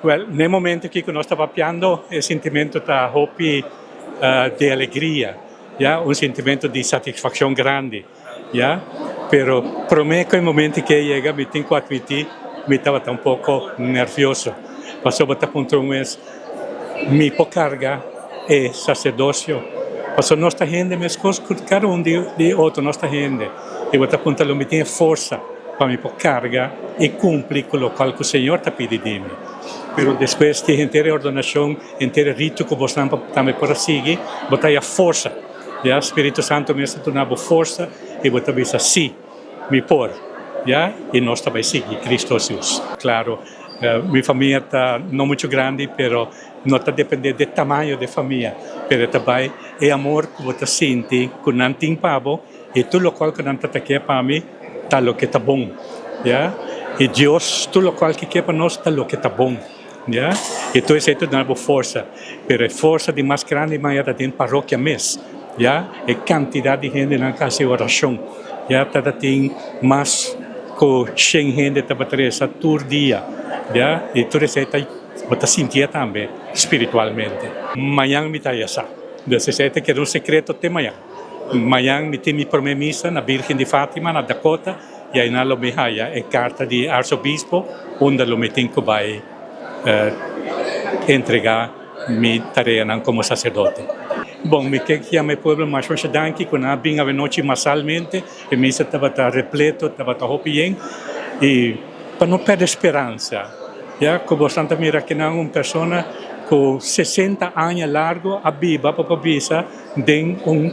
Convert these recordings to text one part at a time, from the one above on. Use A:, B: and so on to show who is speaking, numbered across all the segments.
A: Well, na e momento aki ku nos ta papiando, e sentimento ta hopi di alegria, ya, un sentimento di satisfakshon grandi, ya. Pero promé ku e momento aki a yega, mi tin ku atmití, mi tabata un poko nervioso, pasobra ta puntra un mes, Mi por karga e saserdosio? Pasobra nos ta hende meskos ku kada un di otro, nos ta hende. I bo ta puntra, Lo mi tin e forsa pa mi por karga i kumpli ku lokual ku Señor ta pidi di mi? Pero despues di henter e ordenashon, henter e rito ku bosnan tambe por a sigui, bo ta haya forsa. Ya, Spiritu Santu mes ta duna bo forsa i bo ta bisa, Sí, mi por. Ya, i nos ta bai sigui Cristo Hesus. Klaro, mi famia ta no muchu grandi, pero no ta depende di e tamaño di e famia, pero e ta bai e amor ku bo ta sinti ku nan tin pa bo i tur lokual ku nan ta ta ke pa mi ta loke ta bon. Ya, i Dios tur lokual ke ke pa nos ta loke ta bon. Ya, i tur esei ta duna bo forsa, pero e forsa di mas grandi maya ta den parokia mes. Ya, e kantidat di hendenan ku hasi orashon. Ya, tabata tin mas ku shen hende tabata resa tur dia. Ya, i tur esei ta bo ta sintié tambe spiritualmente. Mañan mi ta haya sa. Dus esei ta keda un sekreto te mañan. Mañan mi tin mi promé misa na Birgen di Fatima na Dakota i ainan lo mi haya e karta di arzobispo unda lo mi tin ku bai entregá mi tareanan komo saserdote. Bon, mi ke yama e pueblo masha masha danki ku nan a bin awenochi masalmente. E misa tabata repleto, tabata hopi yen i pa no pèrdè speransa, ya ku boso ta mira kinan un persona ku sesenta aña largu a biba pa por bisa den un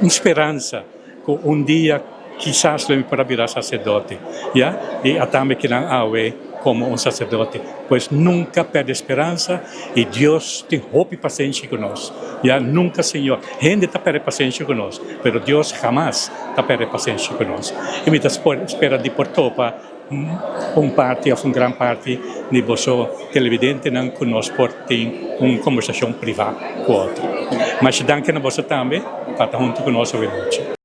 A: un speransa ku un dia kisas lo mi por a bira saserdote, ya, i a tambe kinan awe komo un saserdote. Pues nunka pèrdè speransa i Dios tin hopi pasenshi ku nos, ya, nunka Señor, hende ta pèrdè pasenshi ku nos, pero Dios hamas ta pèrdè pasenshi ku nos. I mi ta spera di por topa un parti òf un gran parti di boso televidentenan ku nos por tin un kombersashon privá ku otro. Masha danki na boso tambe pa ta huntu ku nos awe nochi.